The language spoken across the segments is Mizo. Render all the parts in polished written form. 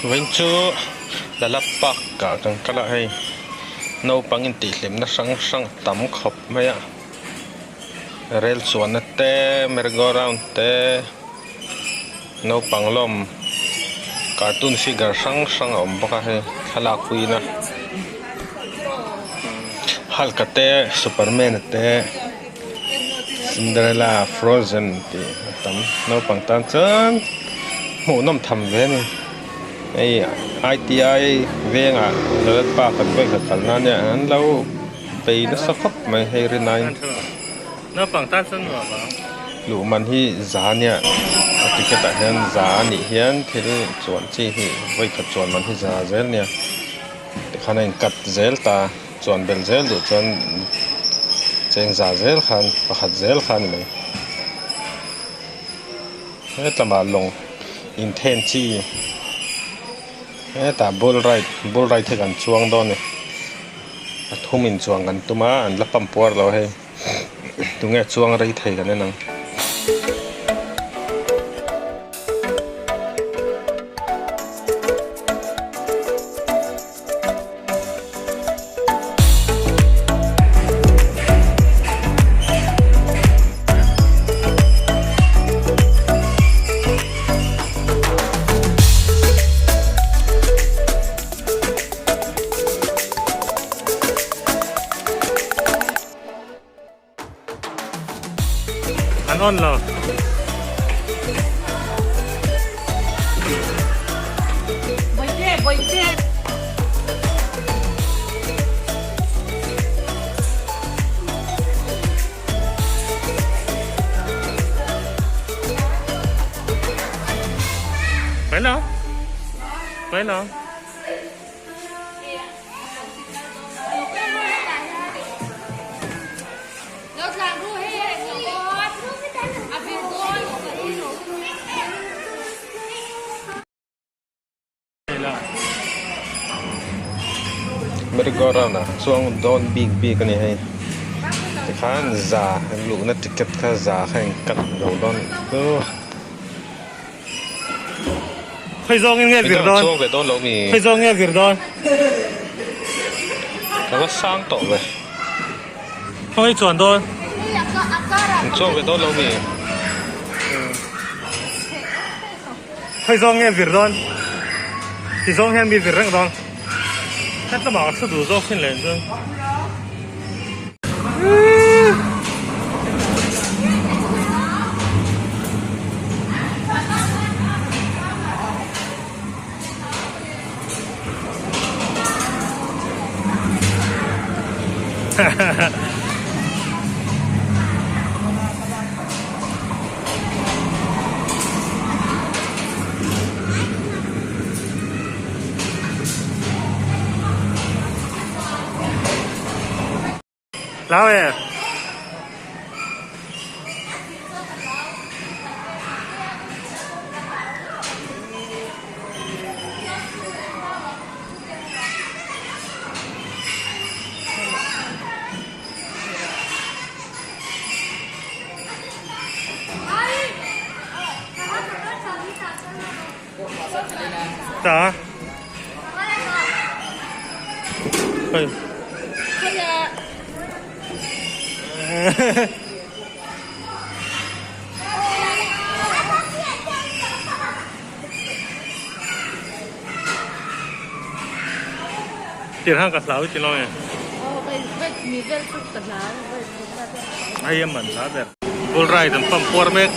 Vawiin chu Lala Park ah kan kal a hei naupang intihhlimna hrang hrang tam khawp mai a rel chuanna te merry go round te naupang lawm cartoon figure hrang hrang a awm bawk a hei thlalak puiin a Hulk a te superman a te. Cinderella frozen tih a tam naupang tan chuan hmuhnawm tham ve a ni hei I T I vengah Lalpa kan vawi khat kalna ania an lo bei nasa khawp mai hei rinaiin luh man hi za ania a ticket ah hian za a nih hian thil chuan chi hi vawi khat chuan man hi za zel ania tikhan a in cut zel ta. Chuan bel zel duh chuan cheng za zel khan pakhat zel kha a ni mai. Hetlama lawng inthen chi hetah bull ride bull ride hi kan chuang dawn a ni. A thum inchuang kan tum a an la pump puar lo hei tunge chuang rei thei kan en ang. An on lo. Phải lo. Phải lo. Merry go round ah chuang dawn bik bik a ni hei tikhan za luhna ticket kha za kha in cut lo dawn chu. Khawi zawng in nge vir dawn? Chuang ve dawn lo mi. Khawi zawng nge vir dawn? Ka va sang tawh ve. Khawi chuan dawn? Chuang ve dawn lo mi. Khawi zawng nge vir dawn? Ti zawng hian mi vir reng dawn. Khat lamah ka thu duh zawk thin leh chuan. Hlau e. Ta. Hei. Tirhang ka hlau ti lo nge. Ai a man hla ber. Bull ride an pump puar mek.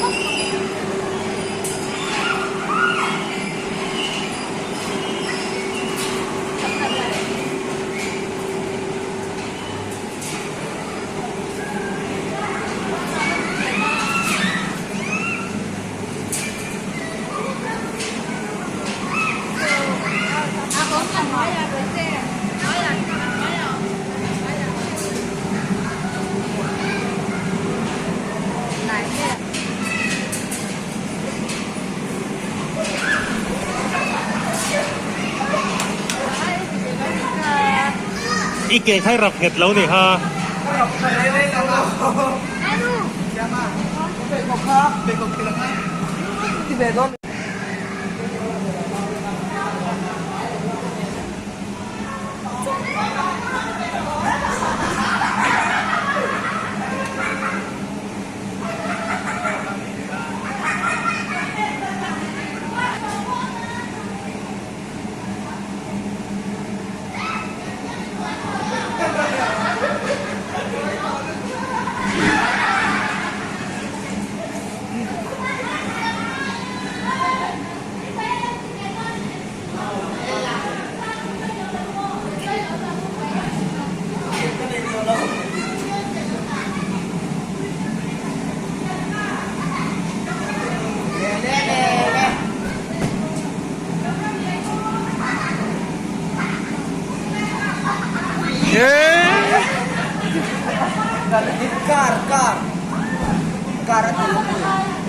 I ke kha i rap nghet lo ni ha.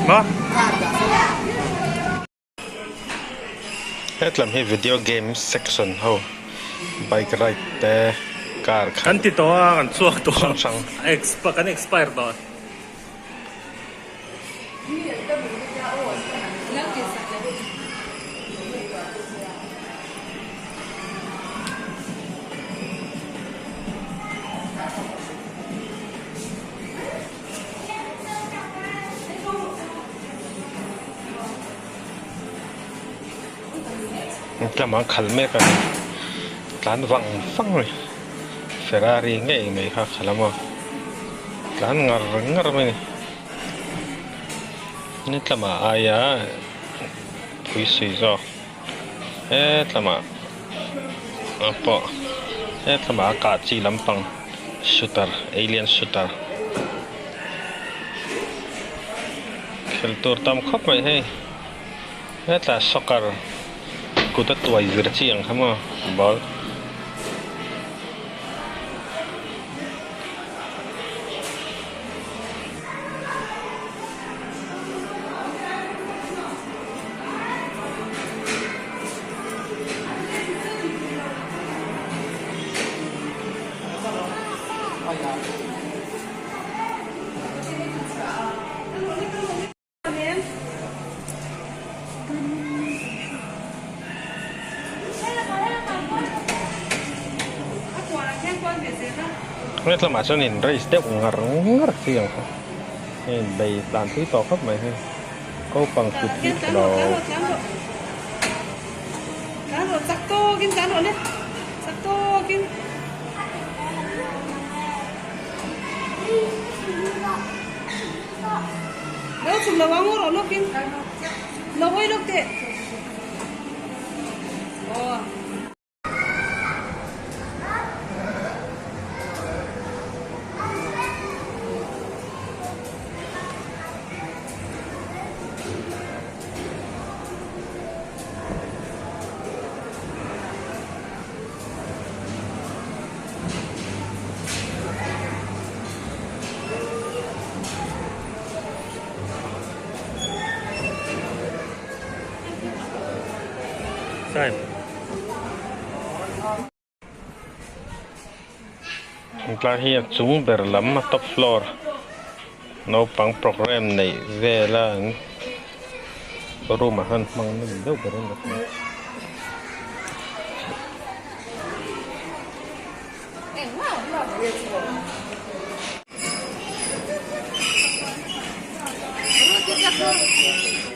Ma? Hetlam hi video game section ho bike ride te car khalh Kan ti tawh a, kan chhuak tawh hrang hrang. A kan expire tawh. Tlama khalh mek a ni tlan vang vang a ni Ferrari ngei mai kha khalh a maw tlan ngar ngar mai a ni ni tlama aia pui sui zawk hetlama pawh hetlama a kah chi lampang shooter alien shooter khelh tur tam khawp mai hei hetah soccer kut a tuai vir chi ang kha maw ball. Hetlamah chuan in race deuh ngar ngar chi ang kha hei in bei tlan pui tawh khawp mai hei kopang kut hi lo. Tlai hi a chung ber lam a top floor naupang programme neih vela an room ah hian hmang na ni deuh berin ka hria.